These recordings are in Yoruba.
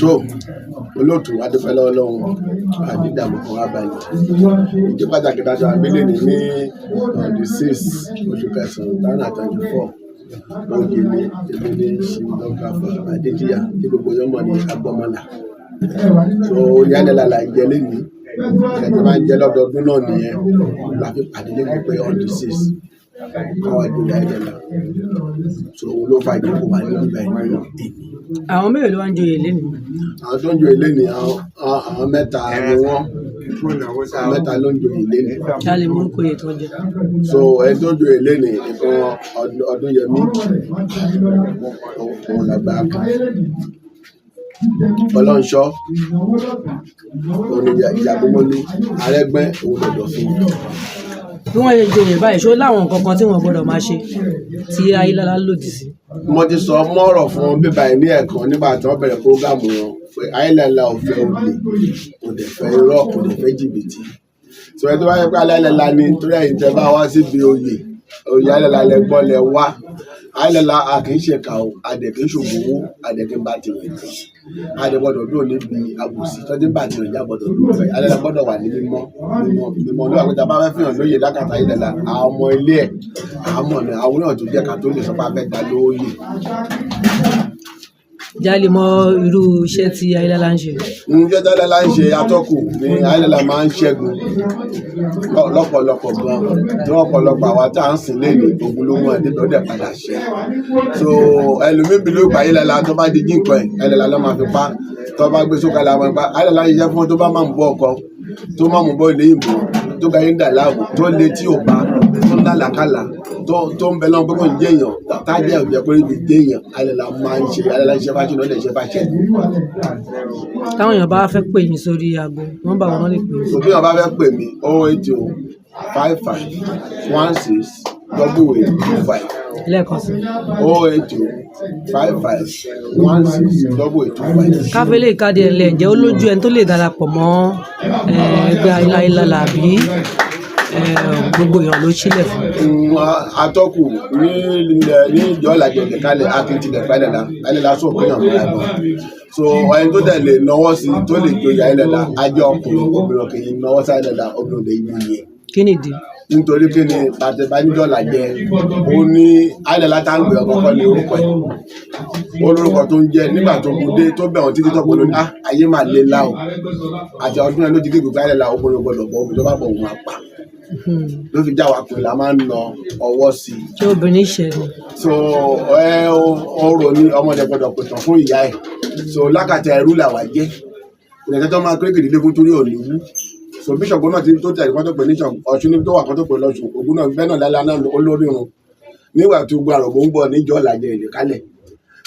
Tó olóòtú, adúpẹ́ lọ́wọ́ Ọlọ́run, àdídàmú kan wá balẹ̀. Ìdí pàtàkì dájọ́ àgbélé ní on the 6 oṣù kẹsàn-án 2024, oyè ní èmi ní Chief Dr. Adéjìyà tí gbogbo yẹn mọ̀ ní Agbọ́mọlà. So yálẹ̀lá là ń jẹ lẹ́nìí, ìṣẹ̀lẹ̀ tó máa ń jẹ lọ́dọọdún náà nìyẹn la fi pàdé lẹ́nu pé on the 6 káwá joyè Ayílálà. So òun ló fa ìjókòó wa níbí báyìí ní èní. Àwọn mélòó ló wá ń joyè lénìí? Àwọn tó ń joyè lẹ́nìí, àwọn mẹ́ta ni wọ́n. Àwọn mẹ́ta ló ń joyè lẹ́nìí. Kí a lè mú orúkọ oyè tó ń jẹ. So ẹni tó ń joyè lẹ́nìí nìkan, Ọdúnyẹmí, òun làgbà kan. Ọlọ́nṣọ́, òun ni Ìjàgbọ́mọlú. Arẹ́gbẹ́, òun lọ̀dọ̀fin. Bí wọ́n ṣe joyè báyìí, ṣó láwọn nǹkan kan tí wọ́n gbọ́dọ̀ máa ṣe tí Ayílálà lòdì sí? Mo ti sọ mọ́rọ̀ fún bíbá ẹ̀ ní ẹ̀kan nígbà tí wọ́n bẹ̀rẹ̀ program wọn pé Ayílálà ò fẹ́ olè, kò dẹ̀ fẹ́ irọ́, kò dẹ̀ fẹ́ jìbìtì. So ẹni tó bá yẹ pé Ayílálà ni, torí ẹ̀yin tẹ́ bá wá síbi oyè, oyè Ayílálà lẹ gbọ́ lẹ wá. Ayílálà a kì í ṣèkà o, a dẹ̀ kì í ṣògùn owó, a dẹ̀ kì í bá tirẹ̀ jẹ́, a dẹ̀ gbọ́dọ̀ dúró níbi àbòsí tó ti ń bá tirẹ̀ jẹ́, gbọ́dọ̀ dúró fẹ́. Ayílálà gbọ́dọ̀ wà ní mímọ́, mímọ́, mímọ́. Nígbà pé tá a bá fẹ́ fihàn lóye lákàtà Ayílálà, àwọn ọmọ ilé ẹ̀, àwọn ọmọ àwọn náà tó jẹ́ ká tó lè sọ pé a fẹ́ dá lóyè. Jẹ́ a lè mọ irú iṣẹ́ tí Ayílálà ń ṣe. Iṣẹ́ tí Ayílálà ń ṣe, atọ́kù ni. Ayílálà máa ń ṣẹ́gun lọ́pọ̀lọpọ̀ gan, tí ọ̀pọ̀lọpọ̀ àwa tá à ń sìn léèlè ogun ló mú ẹ débi ó dẹ̀ padà ṣe. So ẹlòmíì bí ló pa Ayílálà, tó bá di jíǹkan ẹ̀, Ayílálà ló máa fi pa. Tó bá gbé sókè, la máa fi pa. Ayílálà ń ṣiṣẹ́ fún tó bá máa ń bọ́ ọkọ, tó máa mú bọ́ ilé ìbò, tó ga yín dà láàmú, tó lé tí ò bá, tó ń lálàkàlà, tó ń bẹ lọ́wọ́ pé kò ń jẹ́ èèyàn, tájẹ́ ò jẹ́ pé ibi jẹ́ èèyàn. Ayílálà máa ń ṣe, Ayílálà ń ṣe fáṣẹ́ náà, lè ṣe fáṣẹ́. Táwọn èèyàn bá fẹ́ pè yín sórí aago, nọ́mbà wọn lè pè yín sí? Bí wọn bá fẹ́ pè mí, 08055168825. Lẹ́ẹ̀kan sí. 08055168825. Káfílẹ̀ ìkádìí ẹ̀ ńlẹ̀, ǹjẹ́ ó lójú ẹni tó lè darapọ̀ mọ́ ẹgbẹ́ Ayílálà àbí gbogbo èèyàn ló sílẹ̀ fún? Atọ́kù, ní ilẹ̀ ní ìjọ ìlàjì ọ̀dẹ̀ kalẹ̀, a kì í tilẹ̀ pa Ayílálà. Ayílálà sọ pé èèyàn múra gan. So ẹni tó dẹ̀ lè náwó sí tó lè joyè Ayílálà á jẹ́ ọkùnrin. Obìnrin kì í náwó sí Ayílálà, obìnrin ò lè joyè. Kí nìdí? Nítorí kí ni pàtẹ́bánijọ́ làjẹ́ ó ní Ayílálà tá ń gbé ọkọ̀ ní orúkọ ẹ̀, ó lórúkọ tó ń jẹ́. Nígbà tó gun dé, tó bẹ̀ wọ́n títí tọ́pọ̀ lónìí, ah, ayé máa le lá o. Àti ọdún ẹ ló ti gé gbogbo Ayílálà, obìnrin ò gbọdọ̀ bọ̀. Obìnrin tó bá bọ̀, òun á pa. Ló fi já wa pé la máa ń na ọwọ́ sí i. Ṣé obìnrin ṣẹ̀ ni? So ẹ ọrọ̀ ni ọmọdé gbọ́dọ̀ pẹ̀tàn fún ìyá ẹ̀. So lákàtà ẹrú làwà jẹ́ ìrìnàjò tó máa kékeré lé fún torí òní wú. So bíṣọ̀pù náà ti tó tẹ̀lé kán tó pè ní Ọ̀ṣun ní tó wà, kán tó pè lọ́ṣun Ògún náà, bẹ́ẹ̀ náà lálẹ́ náà olórí irun nígbà tó gba àrògbó ń bọ̀ níjọ́ làjẹ ìlú kálẹ̀.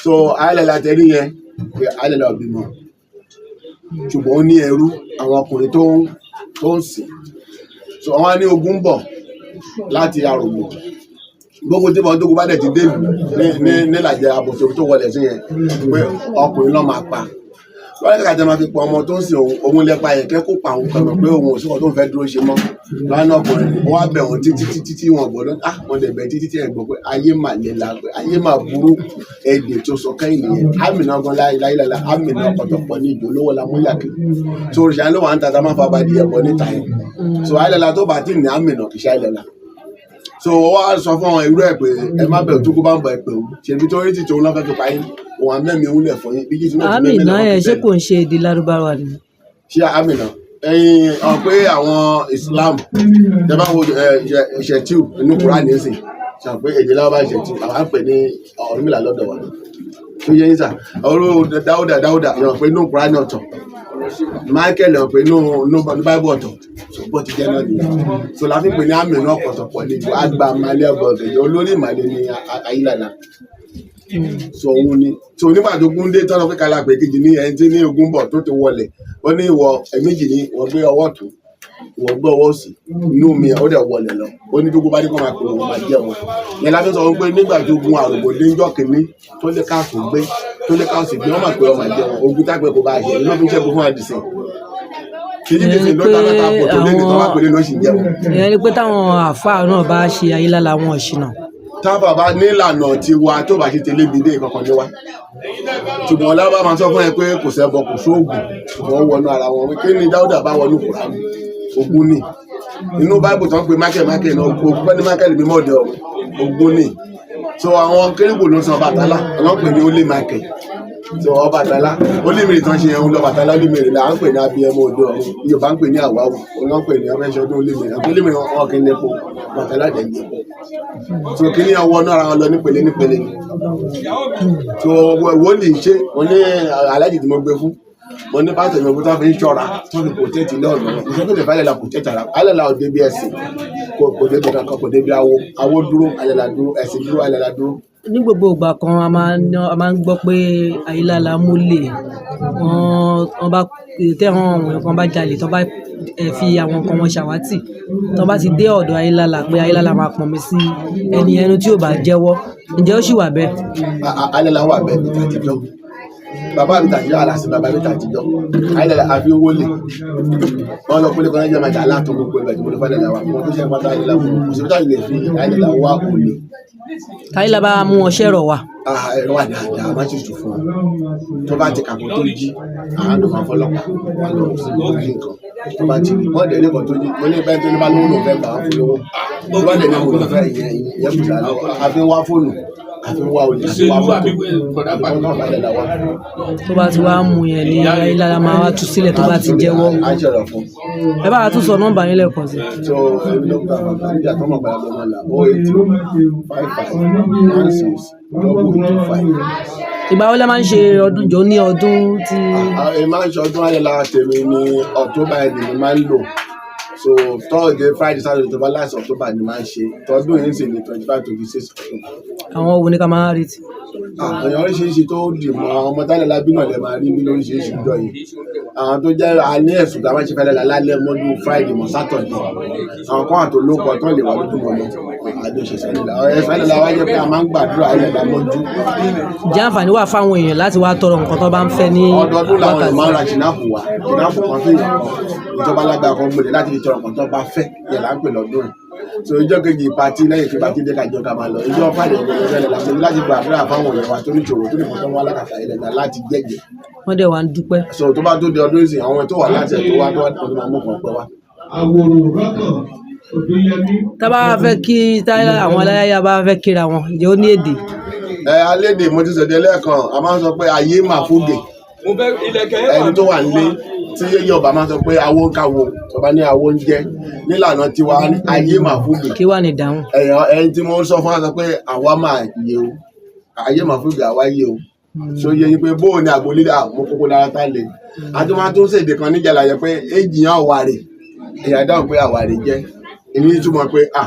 So Ayílálà tẹ̀rí yẹn pé Ayílálà ò bímọ, ṣùgbọ́n ó ní ẹrú, àwọn ọkùnrin tó ń sìn. So àwọn á ní ogun ń bọ̀ láti àrògbò gbogbo tí wọn tó bá dẹ̀ ti dé ìlú ní nílàjẹ àbòsí tó wọlé sí yẹn pé ọkùnrin náà máa pa wọ́n ní kàkà tí a máa fi pa ọmọ tó ń sìn òun, òun lè pa ẹ̀kẹ́ kó pa òun kàmọ̀ pé òun ò sí kan tó ń fẹ́ dúró ṣe mọ́ lọ́nà. Ọkùnrin wọ́n á bẹ̀ wọ́n títí títí tí wọ́n gbọ́ lọ́nà. Ah, wọ́n lè bẹ̀ títí tí ẹ̀ gbọ́ pé ayé mà le la, pé ayé mà burú. Èdè tó sọ kẹ́yìn nìyẹn. Àmìnà gan láyé àmìnà ọ̀pọ̀tọ̀pọ̀ ní ìjò lówó la mú yàkí. So òrìṣà ló wà ń ta tá a máa fa abadìyẹ bọ níta yẹn. So Ayílálà tó bá tí ní àmìnà kì í ṣe Ayílálà. So wọ́n á sọ fún àwọn irú ẹ̀ pé ẹ má bẹ̀rù, tó kó bá ń bọ̀ ẹ pé òun ṣèbí tó rí títí òun lọ́fẹ́ fi pa yín, òun àmẹ́mi òun lẹ̀ fún yín bí jíjí náà ti mẹ́mí Àmìnà lọ́wọ́ ẹ̀ fi ṣé bẹ́ẹ̀. Kò ń ṣe èdè Lárúbáwá ni? Ṣé àmìnà ẹ̀yin ọ̀ pé àwọn Islam tẹ́ bá wo ṣẹ̀tíù inú Kùránì nísìn, ṣe pé èdè láwọn ṣẹ̀tíù àwọn á pè ní Ọ̀rúnmìlà lọ́dọ̀ wa tó yẹ yín sà. Ọ̀rọ̀ Dáúdà, Dáúdà yàn pé inú Kùránì ọ̀tọ̀, Michael yàn pé inú Bible ọ̀tọ̀. So bó ti jẹ́ náà nìyẹn. So la fi pè ní àmìnà ọ̀pọ̀tọ̀pọ̀ ní ìlú àgbà malẹ̀ ọ̀gọ̀ọ̀gẹ̀, olórí ìmàlẹ̀ ní Ayílálà. So òun ni. So nígbà tó gún dé tọ́lọ́ pé kálá pé kejì ní ẹni tí ní ogun bọ̀ tó ti wọlẹ̀, ó ní ìwọ ẹ̀méjì ní ìwọ gbé ọwọ́ tó, ìwọ gbé ọwọ́ òsì inú mi, ó dẹ̀ wọlẹ̀ lọ. Ó ní tó bá ní kó máa pè wọ́n, máa jẹ́ wọn yẹn la fi sọ pé nígbà tó gun àròbò dé ńjọ́ kìíní tó lé káàtó gbé, tó lé káàtó gbé, wọ́n máa pè wọ́n, máa jẹ́ wọn. Ogun tápẹ́ kò bá ṣe iná fi ń ṣẹ́gun fún àdìsẹ́ kìí dìsìn ló ta mẹ́ta pò tó lé ní tó bá pè é ló sì ń jẹ́ wọn. Ìyẹn ni pé táwọn àáfàá náà bá ṣe Ayílálà, wọn ò ṣìnà. Táfà bá nílànà tiwa tó bá ṣe tẹlẹ́bi dé kankan ní wa, ṣùgbọ́n lábàá máa sọ fún ẹ pé kò sẹ́bọ, kò sóògùn, wọ́n wọnú ara wọn. Kí ni Dáúdà bá wọnú Kùránì? Ogun ni. Inú Báìbù tó ń pe Michael, Michael náà, ogun ní Michael mímọ́ ọ̀dẹ ọ̀run, ogun ni. So àwọn kérúbù ló ń san Ọbàtálá, wọ́n pè ní Holy Michael. So Ọbàtálá, Holy Mary tán ṣe yẹn ń lọ Ọbàtálá. Holy Mary là ń pè ní abiyamọ òde ọ̀run, Yorùbá ń pè ní àwáwù, wọ́n pè ní ọmọ ẹ̀ṣọ́ Holy Mary. Àwọn Holy Mary wọn kì í lépo, Ọbàtálá dẹ̀ ń jẹ́po. So kí ni ọwọ́ náà ara wọn lọ nípele nípele ni. So wòlíì ṣe mo ní alájì tí mo gbé fún, mo ní pásítọ̀ mi tó fi ń ṣọ́ra, tó fi protect ilé ọ̀nà wọn. Kò sẹ́ tó lè fẹ́ àlẹ́là protect ara. Àlẹ́là ò débi ẹ̀sìn, kò débi kankan, kò débi awo. Awo dúró, àlẹ́là dúró. Ẹ̀sìn dúró, àlẹ́là dúró. Ní gbogbo ìgbà kan, a máa ń gbọ́ pé Ayílálà mólè. Wọ́n bá tẹ́ àwọn èèyàn kan bá jalè, tó bá fi àwọn nǹkan wọn ṣàwátì, tó bá ti dé ọ̀dọ̀ Ayílálà pé Ayílálà máa pọnmi sí ẹni ẹnu tí ò bá jẹ́wọ́. Ǹjẹ́ ó sì wà bẹ́ẹ̀? Ayílálà wà bẹ́ẹ̀ bí tàtijọ́. Bàbá mi tàtijọ́, àlàsì bàbá mi tàtijọ́. Ayílálà àfi ń wọlé. Wọ́n lọ pélé kan lẹ́jọ́ mẹ́ta látọ̀ gbogbo ìgbà tí mo lè fẹ́ lẹ́la wa. Mo tó ṣe pátá Ayílálà fún mi. Kò sí bí táyì lè fi Ayílálà wá olè. Táyílà bá mú ọṣẹ́ rọ̀ wá. Ẹ̀rọ wà dáadáa, má ṣe tù fún un. Tó bá ti kàkó tó jí, àwọn ló máa fọlọ́pàá wà lọ sí ibi tó jí nǹkan. Tó bá ti rí, wọ́n dẹ̀ ní nǹkan tó jí. Mo ní bẹ́ẹ̀ tó ní bá lówó lòun fẹ́ gbà á fún lówó. Tó bá dẹ̀ ní kò lọ fẹ́ ìyẹn, ìyẹn kù sáà lọ́wọ́. A fi ń wá fóònù, a fi ń wá olè, a fi ń wá mọ́tò. Ìwọ́n náà bá dẹ̀ là wá. Tó bá ti wá mú yẹn ni Ayílálà máa wá tú sílẹ̀ tó bá ti jẹ́wọ́. A ń ṣọ̀rọ̀ fún. Ẹ bá wa tún sọ nọ́mbà yín lẹ́ẹ̀kan sí. So èmi ló gba bàbá níjà tó mọ̀ gbàgbọ́ ọmọ là 08255162225. Ìgbà wo lẹ máa ń ṣe ọdún jọ ní ọdún tí? Ẹ máa ń ṣe ọdún Ayílálà tèmi ní October ẹ̀dì ni máa ń lò. So Thursday, Friday, Saturday tó bá last October ni máa ń ṣe. Tọdún yìí sì ní 25, 26 October. Àwọn wo ni ká máa retí? Èèyàn oríṣiríṣi tó dì mọ́ àwọn ọmọ tálẹ̀ lábí náà lè máa rí ní lóríṣiríṣi ìjọ yìí. Àwọn tó jẹ́ alẹ́ ẹ̀sùn tá a máa ṣe fẹ́lẹ́ lálẹ́ mọ́jú Friday mọ́ Saturday. Àwọn kan àtò lóko tó lè wà lójúmọ́ lọ. Àjọṣe sẹ́lẹ̀ ẹ̀sùn Ayílálà wá jẹ́ pé a máa ń gbàdúrà Ayílálà mọ́jú. Ǹjẹ́ àǹfààní wà fáwọn èèyàn láti wá tọrọ nǹkan tó bá ń fẹ́ ní Ọdọọdún làwọn èèyàn wákàtí? Máa ń ra ṣìnáàpù wá, ṣìnáàpù kan fún èèyàn kan, ìjọba alágbára kan gbòde láti fi tọrọ nǹkan tó bá fẹ́ yẹn là ń pè lọ́dún yìí. So ìjọ kejì party, lẹ́yìn tí party dé, kájọ ká máa lọ. Ìjọ Friday ọgbọ̀n ọjọ́ ilẹ̀ làpẹ́ láti gbàdúrà fáwọn èèyàn wa tó ní ìṣòro, tó ní nǹkan tó ń wá lákàtà ilẹ̀ náà láti jẹ́jẹ́. Wọ́n dẹ̀ wá ń dúpẹ́. So tó bá tó di ọdún ìsìn, àwọn tó wà láti ẹ̀ tó wá tó wá tó máa mú kan pẹ́ wá. Tá bá fẹ́ kí tá àwọn aláyáyá bá fẹ́ kíra wọn, ǹjẹ́ ó ní èdè? Ẹ alédè, mo ti sọ̀dẹ̀ lẹ́ẹ̀kan, a máa ń sọ pé ayé máa fúgè. Ẹni tó wà nílé tí Yorùbá máa ń sọ pé awo ń káwo, tọba ní awo ń jẹ nílànà tiwa ní ayé máa fúgè. Kí wà ní ìdáhùn? Ẹ̀yàn ẹni tí mo ń sọ fún wa sọ pé àwa máa yé o, ayé máa fúgè, àwa yé o. So yẹ yín pé bóò ni àgbo lílé àwọn kókó lára tá lè àti máa tún ṣèdè kan níjàlá yẹ pé èjì yẹn àwàrè, èyàn dáhùn pé àwàrè jẹ. Èmi túmọ̀ pé à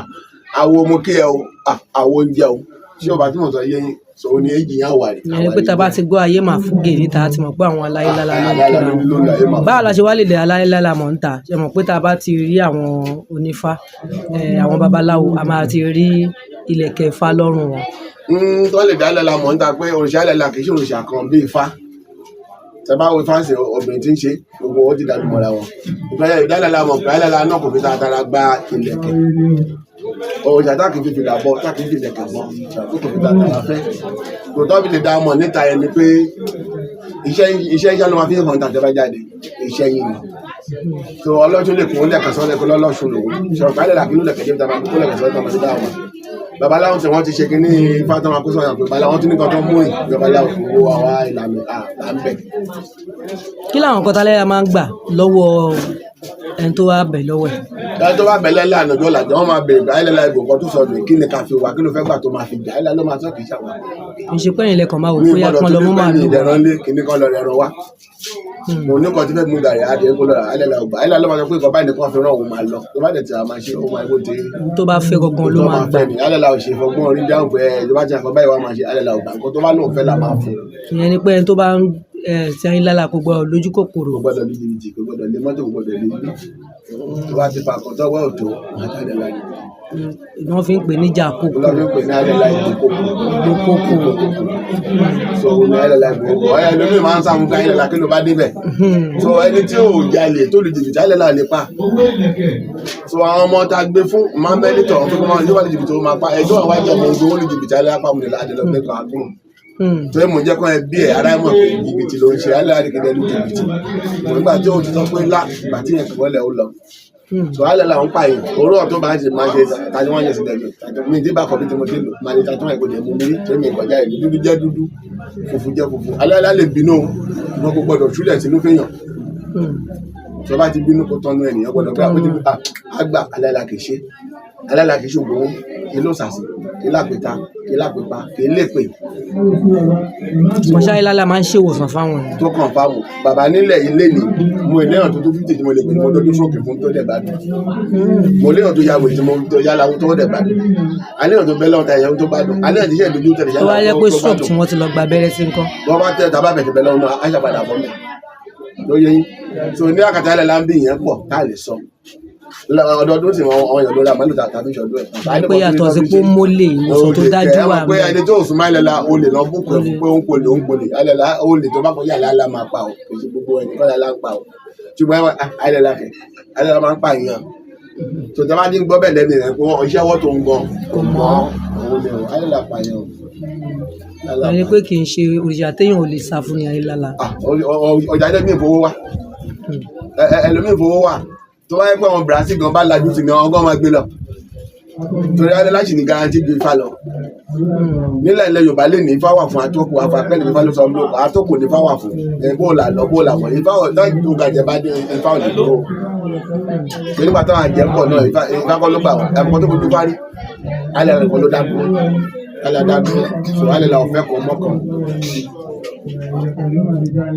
awo mo kí ẹ o, à awo ń jẹ o. Tí ọba tí mo sọ yé yín sọ ní èjì yẹn àwàrè. Ìyẹn ni pé tá a bá ti gbọ́ ayé máa fúgè níta, a ti mọ̀ pé àwọn aláyélálá ló ń Aláyélálá kíra wọn. ló ń lo ayé máa. Báwo la ṣe wá lè dé aláyélálá mọ̀ níta? Ṣe mọ̀ pé tá a bá ti rí àwọn onífá, àwọn babaláwo, a máa ti rí ìlẹ̀kẹ̀ ifá lọ́rùn wọn. Tó lè dá lẹ́la mọ̀ níta pé òrìṣà lẹ́la kì í ṣe òrìṣà kan bí ifá. Tẹ bá wo ifá ń sè, obìnrin tí ń ṣe gbogbo ó ti dàbí mọ́ra wọn. Ìpínlẹ̀ ìdálẹ́la mọ̀ pé alẹ́la náà kò fi taratara gba ìlẹ̀kẹ̀. Òrìṣà tá kì í fi fìlà bọ́, tá kì í fi ìlẹ̀kẹ̀ bọ́, tó kò fi taratara fẹ́. Kò tó fi lè dá mọ̀ níta yẹn ni pé iṣẹ́ iṣẹ́ iṣẹ́ ló máa fi hàn tàbí bá jáde iṣẹ́ yìí ni. So ọlọ́ṣun lè kún lẹ̀kẹ̀ sọ́lẹ̀ kó lọ́lọ́ṣun lòun sọ̀rọ̀ pé alẹ́la kí ló lẹ̀kẹ̀ débi tá a máa kó lẹ̀kẹ̀ sọ́lẹ̀ tó máa fi dá wọn. Babaláwo tí wọ́n ti ṣe kínní ifá tó máa kó sọ̀rọ̀ pé babaláwo tún ní kan tó mú ì babaláwo kò wo àwa ìlànà à ń bẹ̀. Kí làwọn nǹkan táláyà máa ń gbà lọ́wọ́ ẹni tó wá bẹ̀ lọ́wọ́ ẹ̀? Ẹni tó bá bẹ̀lẹ́ lànà ọjọ́ làjọ, wọ́n máa bèrè pé ayélujára ìbò kan tó sọnù, kí ni ká fi wá, kí ló fẹ́ gbà tó máa fi jà, ayélujára ló máa sọ, kì í ṣàwà. Kì í ṣe pé ẹ̀yin lẹ́kàn máa wò Mi pé gbọ́dọ̀ kán tó lọ ní mú pé mi màálù. ìdẹ̀rán lé kíní kan lọ rẹran wá. Mo ní kan tí fẹ́ mú gàrí adìẹ kó lọ rà, ayélujára ọgbà, ayélujára ló máa sọ pé nǹkan báyìí nìkan fi rán òun máa lọ, tó bá dẹ̀ tí a máa ṣe, ó máa bó ti rí. Ohun tó bá fẹ́ gangan ló tó máa máa gbà. fẹ́ ni ayélujára ò ṣe fọgbọ́n orí dáhùn pé ẹ tó bá ti àkọ́ báyìí wá máa ṣe, ayélujára ọgbà, nǹkan tó bá lóun fẹ́ là máa fún. Ìyẹn ni pé ẹni tó bá ń ṣe ayélujára kò gbọ́dọ̀ lójú kòkòrò. Kò gbọ́dọ̀ lu jìbìtì, kò gbọ́dọ̀ lé mọ́tò, kò gbọ́dọ̀ lé ilé. Tó bá ti fa nǹkan tọ́wọ́ ò tó, máa jáde láyé. Ni wọ́n fi ń pè ní Ìjàkokò. Ló fi ń pè ní Ayélála Ìgbòkòkò. Ìgbòkòkò. So ní Ayélála Ìgbòkòkò, ọ̀yà ẹlòmíì máa ń sáwọn fún Ayélála, kí ló bá débẹ̀? So ẹni tí ò jalè tó lu jìbìtì, Ayélála lè pa. So àwọn ọmọ tá a gbé fún máa ń mẹ́lítọ̀ tó kọ́ máa ń yíwá lu jìbìtì, ó máa pa ẹjọ́ àwọn wájú ọmọ ogun ó lu jìbìtì, Ayélála pa òun àdèlọ́gbẹ́ kan àkúrò torí mo jẹ́ kọ́ ẹ bí ẹ̀ ara ẹ̀ mọ̀ pé jìbìtì ló ń ṣe. Ayélála kìdẹ̀ lu jìbìtì nígbà tí òun ti sọ pé lá ìgbà tí yẹn kọ́ lẹ̀ ó lọ. So Ayélála ń pààyàn òwúrọ̀ tó bá ń ṣe máa ṣe tàbí wọ́n yẹn sì dẹ̀gbẹ̀ tàbí mi tí bá kọ̀ bí tí mo ti lò máa ní tàbí wọ́n kò dẹ̀ mú mi rí torí mi kọjá ìlú. Dúdú jẹ́ dúdú, funfun jẹ́ funfun. Ayélála lè bínú, ṣùgbọ́n kò gbọdọ̀ ṣúlẹ̀ sínú fẹ́yàn. Tó bá ti bínú kó tọ́nu ènìyàn gbọdọ̀ pé àpótí àgbà. Ayélála kì í ṣe, Ayélála kì í ṣògbó, kì í lọ́sàsì, kì í lápẹta, kì í lápẹpa, kì í lépè. Ṣùgbọ́n ṣé Ayélála máa ń ṣèwòsàn fáwọn èèyàn? Tó kàn fáwọn bàbá nílẹ̀ ilé ni mo léèyàn tó tó 50 tí mo lè pè ní mo dọ́jú sókè fún tó dẹ̀ gbádùn. Mo léèyàn tó yàwó tí mo tó yálà tó dẹ̀ gbádùn. Aléèyàn tó bẹ́ lọ́wọ́ ta ìyàwó tó gbádùn. Aléèyàn tí iṣẹ́ ìdojú tẹ̀lé Tó wá yálà jẹ́ pé tó stroke gbádùn. tí wọ́n ti lọ gba abẹ́rẹ́ sí ńkọ́? Wọ́n bá tẹ tàbá bẹ̀tẹ̀ bẹ́ lọ́wọ́ náà, á ṣàpadà bọ́ mẹ́ ló yẹ yín. So ní àkàtà ilẹ̀ la ń bí ìyẹn pọ̀ tá a lè sọ ọdọọdún tí àwọn èèyàn lórí àmàlù tàbí ìṣọdún ẹ̀. Pé yàtọ̀ sí pé ó mólè, ìwòsàn tó dájú wà pé ńbẹ̀. Ẹni tó sùn máa Ayélála olè lọ búkú ẹ̀ fún pé ó ń polè, ó ń polè. Ayélála olè tó bá kọjá Ayélála máa pa ọ́. Kò sí gbogbo ẹnì kọ́ Ayélála ń pa ọ́, ṣùgbọ́n Ayélála kẹ̀, Ayélála máa ń pa èèyàn tó tẹ́ bá ní gbọ́ bẹ́ẹ̀ lẹ́nu rẹ̀ pé iṣẹ́ ọwọ́ tó ń gan kò mọ́ òun ni o. Ayélála pa èèyàn o. Ayélála Ẹni pa. pé kì í ṣe òrìṣà téèyàn ò lè sá fún ní Ayélála. Ah, ọjà ẹlòmíì fowó wá, ẹlòmíì fowó wà tó bá yẹ pé àwọn Brazil gan bá lajú sí ni àwọn gan máa gbé lọ torí Ayélála sì ní guarantee ju Ifá lọ. Nílẹ̀ ilẹ̀ Yorùbá lè ní Ifá wà fún atókù afapẹ́lẹ̀. Ifá ló sọ ló atókù ní Ifá wà fún ẹ, bó là lọ bó là bọ̀ Ifá tó gàjẹ́ bá dé, Ifá ò lè dúró. Torí nígbà táwọn àjẹ́ ń bọ̀ náà, Ifá kọ́ ló gbà wọ́n ẹ̀kọ́ tó fojú fárí. Ayélála kọ́ ló dá dúró, Ayélála dá dúró. So Ayélála ọ̀fẹ́ kan mọ́kàn.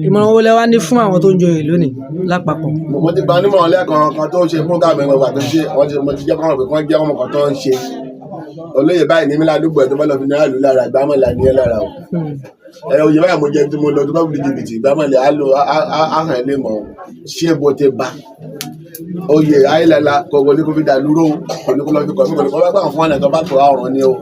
Ìmọ̀ràn wo lẹ wá ní fún àwọn tó ń joyè lónìí lápapọ̀? Mo ti gba onímọ̀ lẹ́ẹ̀kan kan tó ṣe program ẹ̀rọ ìgbà tó ṣe wọ́n ti mo ti jẹ́ kọ́mọ̀ pé kán jẹ́ ọmọ kan tó ń ṣe olóyè báyìí ní mílíọ̀nù àdúgbò ẹ̀ tó bá lọ fi náírà lù lára ìgbàmọ̀lá ní ẹ lára o. Ẹ oyè báyìí mo jẹ tí mo lọ tó bá fi jìbìtì ìgbàmọ̀lá á lo á hàn lé mọ̀ ṣé bó ti bá oyè Ayélála kò ní kó fi dà lúró, kò ní kó lọ fi kọ̀ mí, kò ní kó bá gbà fún ọ̀nà tó bá tó ọ̀run ni o.